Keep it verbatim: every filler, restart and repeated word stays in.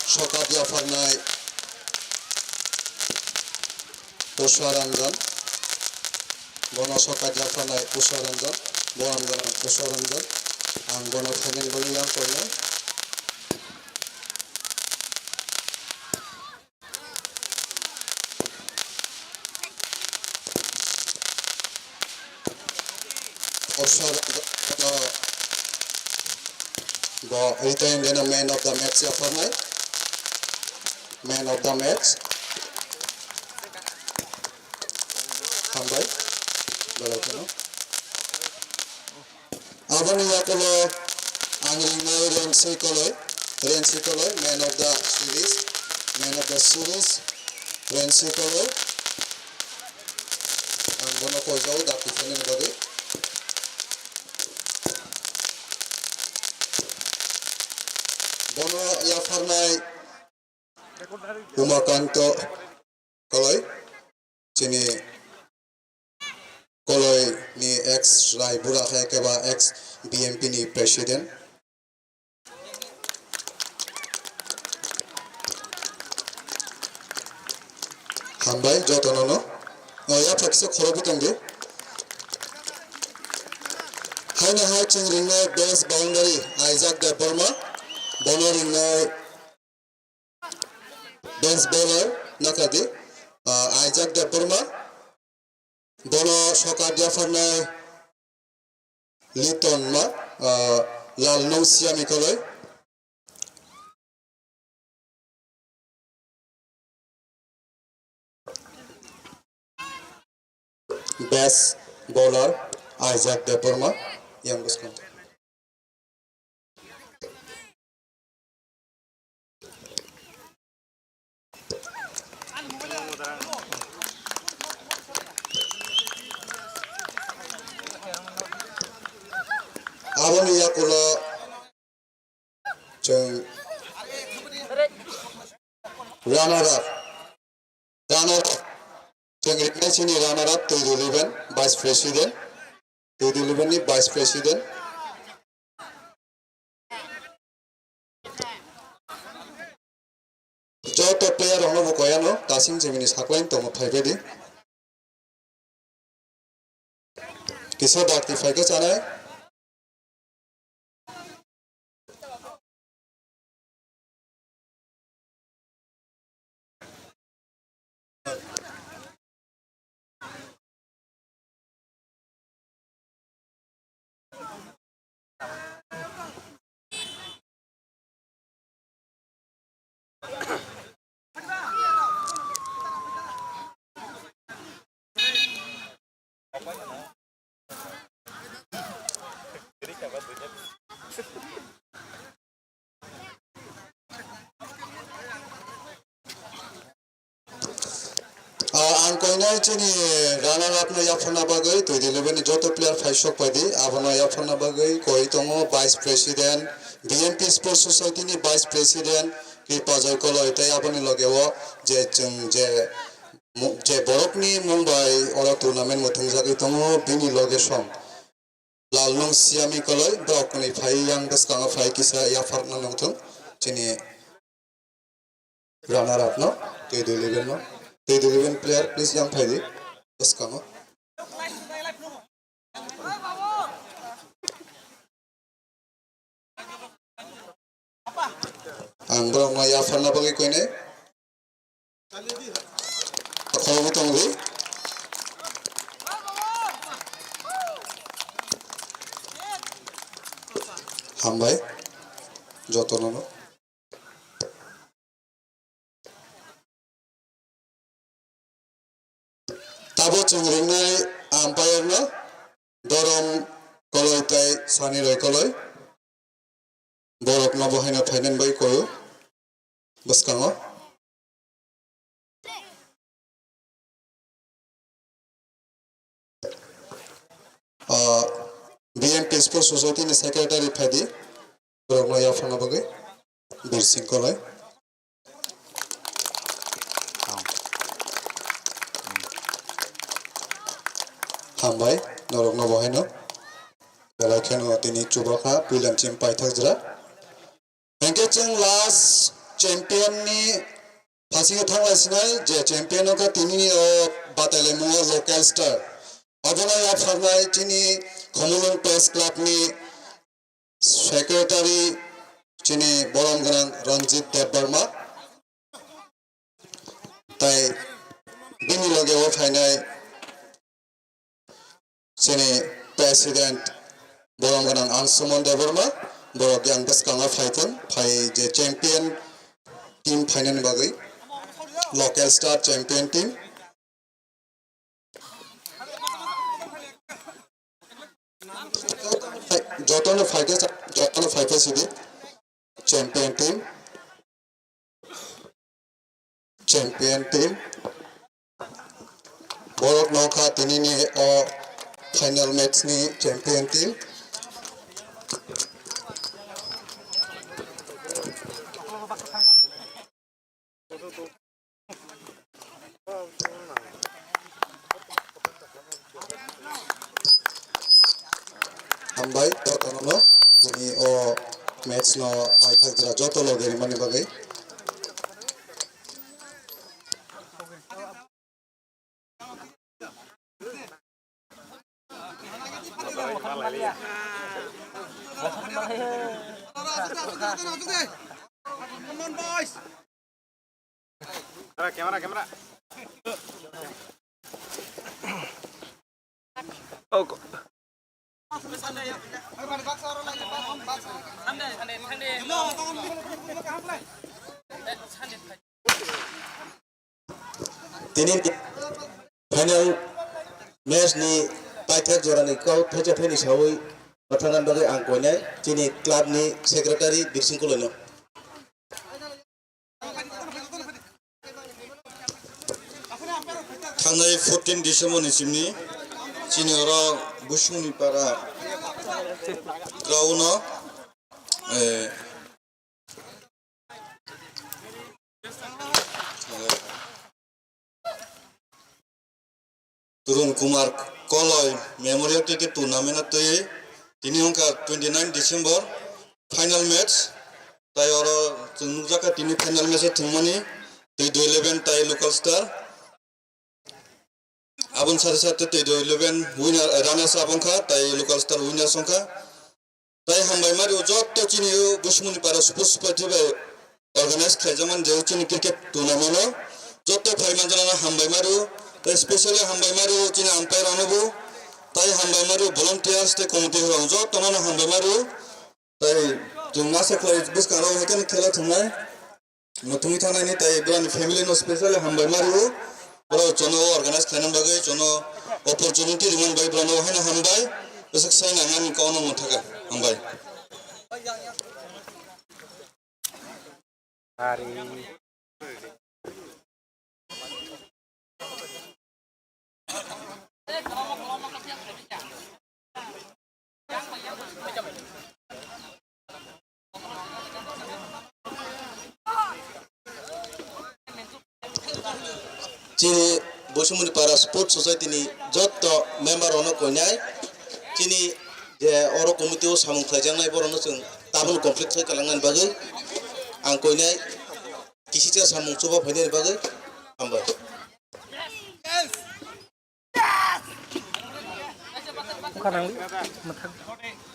Sokat yapharnai Usha Ranjan. Bono sokat yapharnai Usha Ranjan. Borom gwnang Usha Ranjan. Ang bono phainani bagwi yang koinai. Osar, uh, bo retain deno man of the match yapharnai. Man of the match. Hambai. Belai kheno. Aboni yakulo ang ringnai Rensi Koloi, Rensi Koloi, man of the series, man of the series, Rensi Koloi. Ang bono koijao dakti phainani bagwi. Bono yapharnai Umakanto Koloi, chini Koloi ni ex Raibura hai khe ba ex B M P ni president. Hambai jotono no. O, yaphak se khorokbo tongdi. Haino hai chwng ringnai best boundary Isaac Debbarma. Bono ringnai best bowler nakadi, ah, Isaac Debbarma. Bono sokat yapharnai Liton ma, ah, Lalnung Siami Koloi. Best bowler Isaac Debbarma yang bwskang. Aboni yakulo chwng runner up, runner up, chwng ringnai chini runner up Twidul Eleven vice president, Twidul Eleven ni vice president. Joto player rokno bo koyano tasing jemini saklain tongo phaibaidi. Kisa dakti phaikhe chanai. Ah, ang koinai chini runner up no yapharna bagwi Twidul Eleven ni joto player phai sok paidi, abono yapharna bagwi koi tongo Vice President, B M P Sports Society ni Vice President Kripajoy Koloi, tei aboni loge o je chwng je mu-, je borokni mung bai oro tournament muthungjagwi tongo, bini loge song Lalnung Siami Koloi, borok kwnwi phai yang bwskango phai kisa yapharna nongthung chini runner up no, Twidul Eleven no, Twidul Eleven player please yang phaidi bwskango. Ang borokno yapharna bagwi koinai. Khorokbo tongdi. Hambai jotono no. Tabo chwng ringnai umpire no Dorom Koloi tei Sani Roi Koloi. Borok no bo haino phainani bai koyo bwskango. Ah, B M P Sports Society ni secretary phaidi, borokno yapharna bagwi Birsing Koloi. Hambai, norokno bo haino. Belai kheno tini chubakha, puilam chini paithak jora. Hingke chwng last champion ni phasingo thanglai sinai je champion wngkha tini ni o batai laimung o local star. Abono yapharnai chini Khumulwng Press Club ni secretary chini borom gwnang Ranjit Debbarma. Tai bini loge o phainai chini president borom gwnang Ansuman Debbarma, borok yang bwskango phaithwng, phai je champion team phainani bagwi, local star champion team. Jotono phaikhe, jotono phaikhe sidi champion team. Champion team. Borok nokha tinini o final match ni champion team. Hambai, jotono, tini o match no paithak jora joto loge rimani bagwi. Camera, camera. Tini final match ni paithak jora ni kok thaisa thaini sawi mwthangna bagwi ang koinai chini club ni secretary Birsing Koloino. Thangnai fourteen December ni simi chini oro Busungni para ground o, eh, Tarun Kumar Koloi Memorial Cricket Tournament o twi tini wngkha twenty nine December final match. Tai oro chwng nukjakha tini final match o thwngmani Twido eleven tai Local Star. Aboni sate sate Twido eleven winner, eh, runners up wngkha tai Local Star winners wngkha. Tai hambai mario jotto chini o Busumuni para sports society bai organize khlaijakmani je chini cricket tournament o jotto phai manjana hambai mario, tai specially hambai mario chini umpire rokno bo, tai hambai mario volunteers tei committee rok jotto no hambai mario. Tai chwng masa khlai bwskang rok hai kheno khela thwngnai. Muthungwi thangnaini tai borokni family no specially hambai mario. Borok jono organize khlaina bagwi jono opportunity rimani bagwi borokno haino hambai. Bwswk sai nangmani kokno manthaga. Hambai. Chini Boisumuni Para Sports Society ni jotto member rokno koinai. Chini je oro committee o samung khlaijaknai borokno chwng tabuk complete khai kalangnani bagwi ang koinai. Kisisa samung chuba phainani bagwi hambai. Bwkha nangli mwthang.